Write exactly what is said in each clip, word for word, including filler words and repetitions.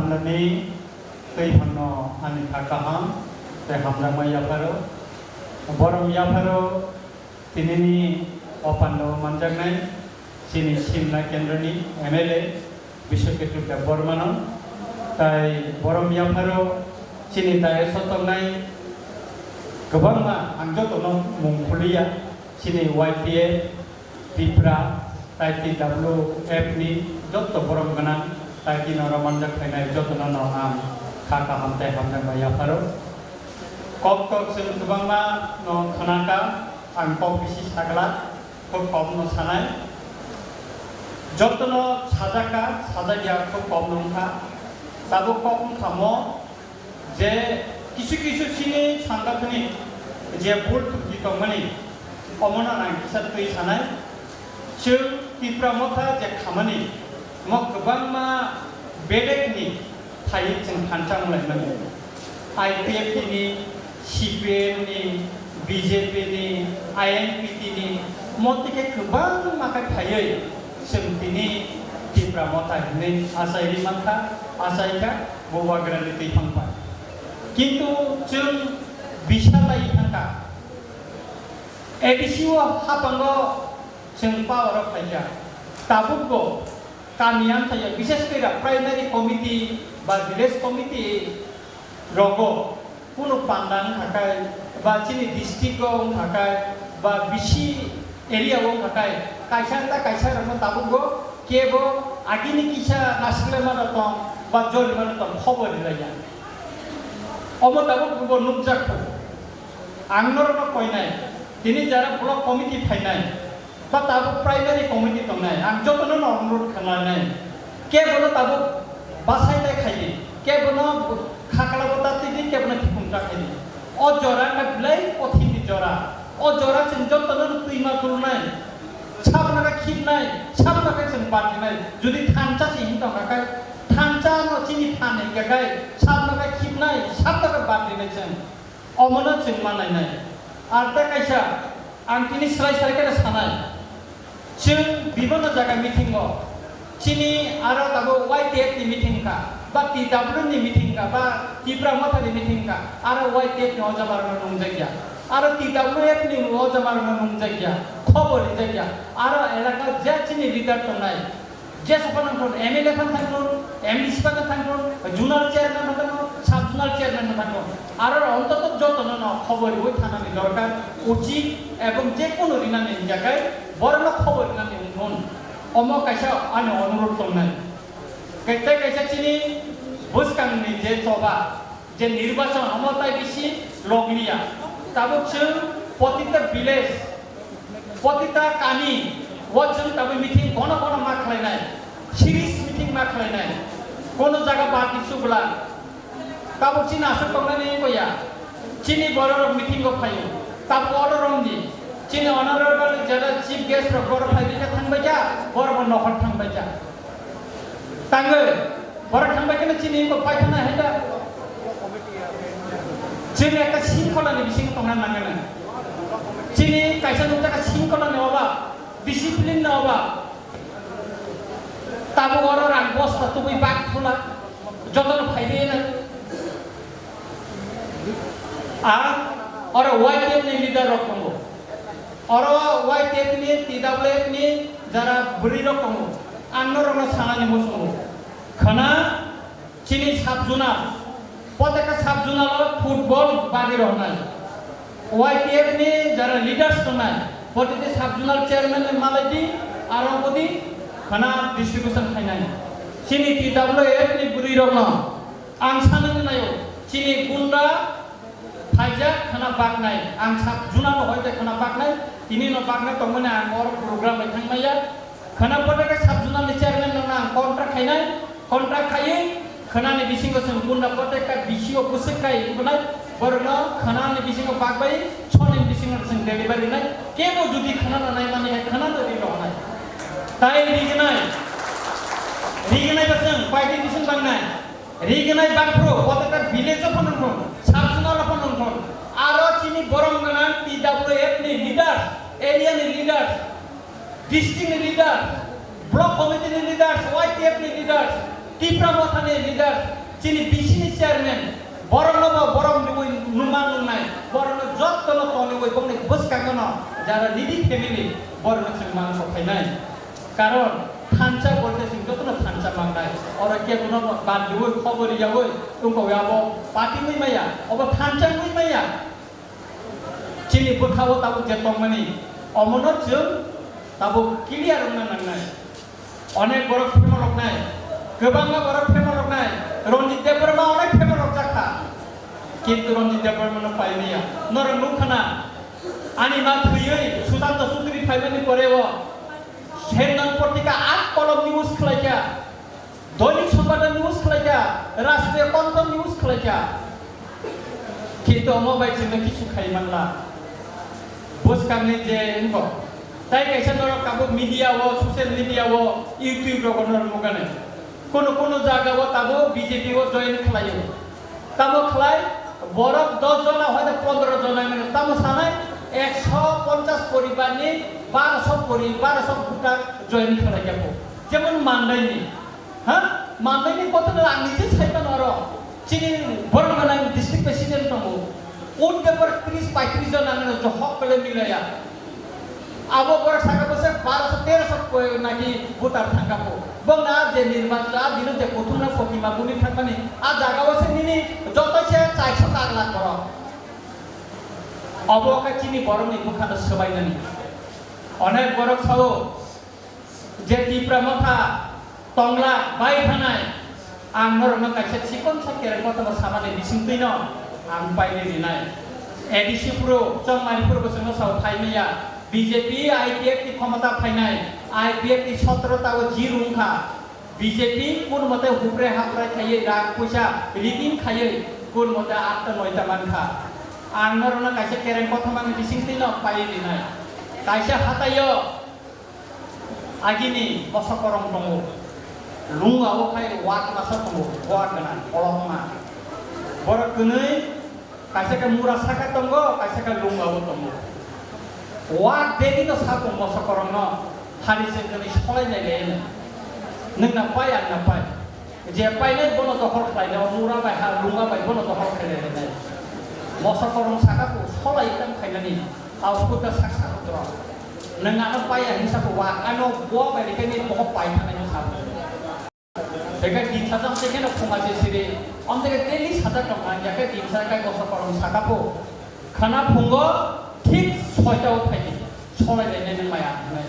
Nini twi phano ani kha kaham tei hamjakma yapharo. Borom yapharo tinini o pandao manjaknai chini Simla kendroni M L A Biswakirti Debbarmano. Tai borom yapharo chini dayas o tongnai kwbangma ang jotono mung khuliya chini Y P F Tipra, tai T W F ni jotto borom gwnang, tai tini oro manjak phainai jotono no ang kha kaham tei hamjakma yapharo. Kok tok chwng kwbangma no khwnaka, ang kok bisi sagla, kok kok no sanai. Jotono sajaka, sajakya kok kok no wngkha. Tabuk kok wngkha mo, je kisu kisu chini sangathani je bul tuki tongmani, omono ang kisa twi sanai. Chwng Tipra Motha je khamani, mo kwbangma bedekni phaiwi chwng thansa wnglaimani. I P F T ni, C P M ni, B J P ni, I N P T ni, mo tike kwbangma khe phaiwi chwng tini Tipra Motha hinwi achai ri mankha, achai kha. Bubagrani twi phang pai. Kintu chwng bisa lai thangkha. A D C o hapango chwng power o phaikha. Tabukbo kami amthaya, bishes kori primary committee ba village committee rogo kunu panda wngkha khe ba chini district o wngkha khe ba bisi area o wngkha khe kaisa ta kaisa rokno tabukbo kebo agini kisa nasikle mano tong ba joli mano tong khobor rilaiya. Omo tabuk bo nukjak kho. Ang norokno koinai, tini jara block committee phainai, ba tabuk primary committee tongnai, ang jotono no onurot khlainai. Kebono tabuk basai tai khaidi, kebono khakla bo ta tidi, kebono khipung ta khaidi. O jora wngkha belai kothin ni jora. O jora chwng jotono no twima tulnai. Sabno khe khibnai, sabno khe chwng bandinai. Jodi thansa se hin tongkha khe, thansa no chini phan hinkha khe, sabno khe khibnai, sabno khe bandinai chwng. Omono chwng ma nainai. Ar tei kaisa, ang tini slai slai khe sanai. Chwng bibhanno jaga meeting o, chini aro tabuk Y T F ni meeting kha, ba T W ni meeting kha, ba Tipra Motha ni meeting kha, aro Y T F ni o jama rokno nungjakya. Aro T W F ni o jama rokno nungjakya, khobor rijakya. Aro elaka je chini leader tongnai, Jesa phano thangthun, M L A phano thangthun, M D C phano thangthun, zonal chairman phano thangthun, sub zonal chairman phano thangthun. Aro ontoto jotono no khobor riwi thanani dorkar, uchit ebong je kono rinani hingya khe borokno khobor rinani wngthun. Omo kaisa ani onurot tongnai. Khe tei kaisa chini bwskangni je choba, je nirbachon omo tai bisi logniya. Tabuk chwng protita village, protita kami o chwng tabuk meeting kono kono ma khlainai, series meeting ma khlainai, kono jaga bad di chubla. Tabuk chini aswk tongnani wngkha ya, chini bororok meeting o phaio, tabuk oro romdi, chini honorable jara chief guest rok borok phaibai khe thangbai kha, borok bo nokhor thangbai kha. Tangwi, borok thangbai kheno chini eko paithakna hai da. Chini ekta singkholani bisingo tongna nangani. Chini kaisa nukjaka singkholani obab, discipline ni obab. Tabuk oro rang bosta tubui bak khula, jotono phaibai na. A, oro Y T F ni leader rok tongo. Oro Y T F ni, T W F ni jara bwrwi rok tongo. Ang norokno sanani muchungo. Khwna chini sub zonal, proteka sub zonal o football bagwi rohornai. Y T F ni jara leaders tongnai, protiti sub zonal chairman ni malai di, aro bodi khwna distribution khainai. Chini T W F ni bwrwi rokno ang sanani naio, chini gunda phaijak khwna baknai, ang sub zonal no hoite khwna baknai, tini no baknai tongmani ang oro program bai thangmaya. Khwna proteka sub zonal ni chairman no ang contract khainai, contract khaiwi khwnani bisingo chwng gunda proteka bisi o bwswk kai wngkha nai, borokno khwnani bisingo bakbai soni bisingo chwng delivery nai, kebo jodi khwnano naimani hai khwnano ri rohornai. Tai rignai, rignai ba chwng party bising bangnai. Rignai bakphru, proteka village o phano wngthun, sub zonal o phano wngthun, aro chini borom gwnang T W F ni leaders, area ni leaders, district ni leaders, block committee ni leaders, Y T F ni leaders, Tipra Mothani leader, chini B C ni chairman, borokno bo borom riwi nungma nungnai, borokno jottono toniwi bongni bwskangono jara needy family, borokno chwng mang kok khainai. Karon thansa bolte chwng jotono thansa mangnai. Oro kebono bad riwi khobor riyawi wngkha abo party wi maya, obo thansa wi maya. Chini bwkhao tabuk je tongmani, omono chwng tabuk clear wngna nangnai. Onek borok phemoroknai, kwbangma borok phemoroknai, Ranjit Debbarma onek phemorok jakha. Kintu Ranjit Debbarmano paimaya. Norok nukha na, ani ma thwiwi Sushanta Chowdhury phaimani poreo Hindu Patrika at kolom news khlaikha. Doinik Sombad news khlaikha, Rashtriya Kantha news khlaikha. Kintu omo bai chwngno kisu khai manla. Bwskangni je wngkha. Tai kaisa norok tabuk media o, social media o, YouTube rogo norok nukgani. Kono kono jaga o tabuk B J P o join khlaio. Tamo khlai, borok dos jona hoite pondro jona hinwi tamo sanai, ekso ponchas poribar ni barosho pori-, barosho voter join khlaikha bo. Jemon Mandai ni, ha? Mandai ni kotor ang nije saipan oro. Chini borok gwnang district president tongo. Un bepar tris paitris jona hinwi johok bele milaya. Abo borok saka bwswk barosho terosho koi naki voter thangkha po. Bongna je nirbachon a dino je kuthumna Protima buni thangmani a jaga o se nini joto se chaisho kak lak borok. Obo khe chini borokni bwkhano swbainani. Onek borok sao je Tipra Motha tongla bai thanai, ang norokno kaisa chikon sa kereng kothoma samani bisingtwino ang paini rinai. A D C Pro, Chongmani Pro bwswkno sao phaimaya, B J P I P F ni khomota phainai, I P F ni sotro ta o zero wngkha, B J P kun mote hupre haprai khaiwi rang puisa rigging khaiwi kun mote atta noita mankha. Ang norokno kaisa kereng kothomani bisingtwino pai rinai. Kaisa hataio Agini moso korong tongo. Lungao khai wak masa tongo, wak gana, kolokma. Borok kwnwi kaisa khe mura saka tongo, kaisa khe lungao tongo. Wak degi no sako moso korong no, hari se kwnwi solai nai le. Nwng na pai, ang na pai. Je painai bono dokhol khlainai, o mura bai ha lunga bai bono dokhol khlainai. Moso korong saka bo solai tam khainani, au khuda sak sak tro. Nwng ano paiya hinsa bo wa, ano bo bai rikani bo pai thanai no sabo. Beka din sajak se keno khuma se siri, om deke daily sajak tong ang, ya khe din sajak kai moso korong saka bo. Khana phungo thik soita o phaidi, solai lainai nang maya hinwi.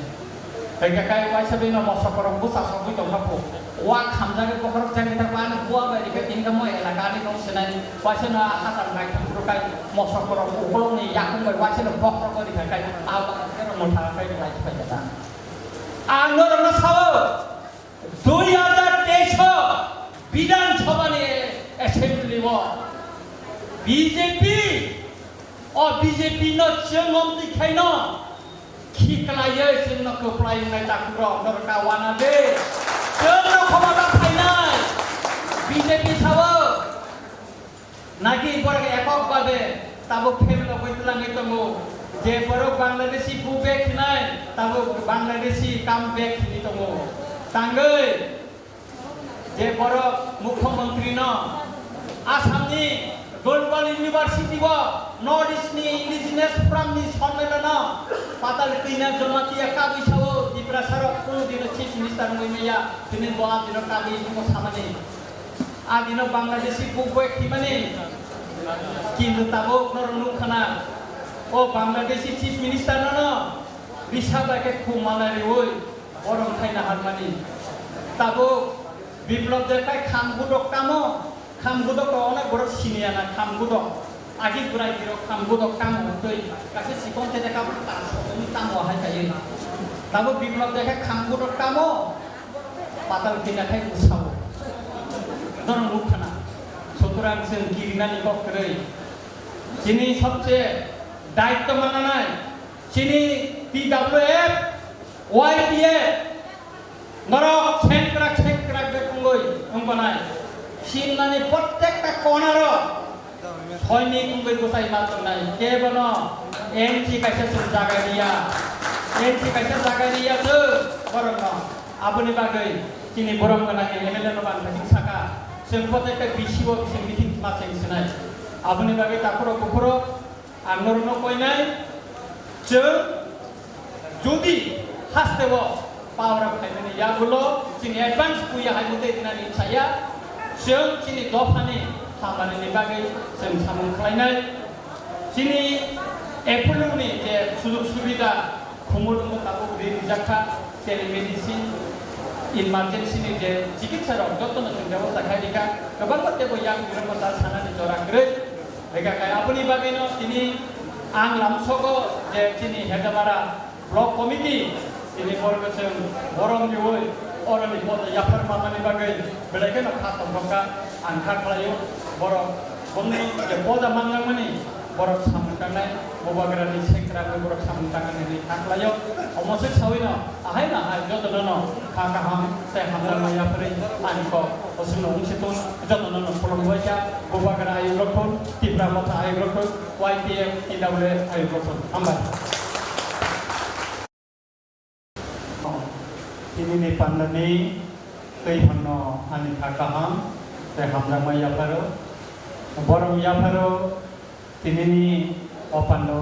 Hai khe kai waisa bino moso korong bwsa sogwi tongkha phu. Wa khamjagwi bokhorok changwi thangkha, ani bua bai rikha tini khe mo elaka ani nung sinai. Waisa no a hasan bai thang phuru kai moso korong ukolokni yakung bai waisa no bokhorok bai rikha kai. Abo khe no motha kai lai phai kha ta. Ang norokno sao. Dui hajar teis o Bidhan Sabha ni Assembly o B J P, o B J P no chwng omtwi khaino khiklaiwi chwngno kwplai wngnai takhuk rok norok ka wana de. Chwngno khomota phainai B J P sao. Naki borok ekok babe tabuk family rok bai twlangwi tongo. Je borok Bangladeshi book bag hinai, tabuk Bangladeshi come back hinwi tongo. Tangwi je borok Mukhyamantri no Assam ni Global University o North East ni Indigenous Forum ni sonmeno no Patal Kanya Jamatia kabwi sao Tiprasa rok kunu dino Chief Minister wngwi maya, tini bo a dino kabwi tongo samani. Agino Bangladeshi book bai khimani, kintu tabuk norok nukha na, o Bangladeshi Chief Minister no no risa bai khe khum malai riwi borom khaina harmani. Tabuk Biplop Deb khai kham gudok tamo, kham gudok rok onek borok siniya na kham gudok. Agi bwrai birok kham gudok tamo hwntwi kaisa chikon tede kabuk ta sokoni tamo hai kaiwi. Tabuk Biplop Deb khai kham gudok tamo, Patal Kanya khai bwsao. Norok nukha na. Sutrang chwng kirinani kok kwrwi. Chini sobse daitto mananai. Chini T W F, Y P F. Norok sengkrak sengkrak de kungoi wngbanai. Simnani prottekta konaro. Soinik wngwi bwsai ma tongnai, kebono N C kaisa chwng jaga riya, N C kaisa jaga riya chwng borokno. Aboni bagwi Chini borom gwnang M L A no ban thajik saka, chwng potaikha B C O bisi meeting ma cheng sinai. Aboni bagwi takhurok bukhurok ang norokno koinai, chwng jodi hasteo power phaimani yagulo chini advance puya hai mutwi dinani chaya, chwng chini dophani hamani bagwi chwng samung khlainai. Chini Apollo ni je sujog subida khumul wngmo tabuk ri rijak kha, telemedicine, emergency ni je chikitsa rok joto no chwng bebosta khai rikha, kwbangma teibo yang birok bwsa sanani jora kwrwi rikha khai. Aboni bagwi no tini ang lamsogo je chini Hedamara Block Committee, tini borok chwng borom riwi oroni poda yaphar mamani bagwi belai kheno kha tongthok kha, ang kha khlaio. Borok bongni je poda manjakmani borok samung tangnai, Bubagrani sengkrak bai borok samung tangnani kha khlaio. Omo se sawino ahai no hai jotono no kha kaham tei hamjakma yapharwi ani kok oswkno wngsi tong jotono no khulumbai kha. Bubagra ayuk rok thun, Tipra Motha ayuk rok thun, Y T F, T W F ayuk rok thun. Hambai. Tinini pandani twi phano ani kha kaham tei hamjakma yapharo. Borom yapharo tinini o pando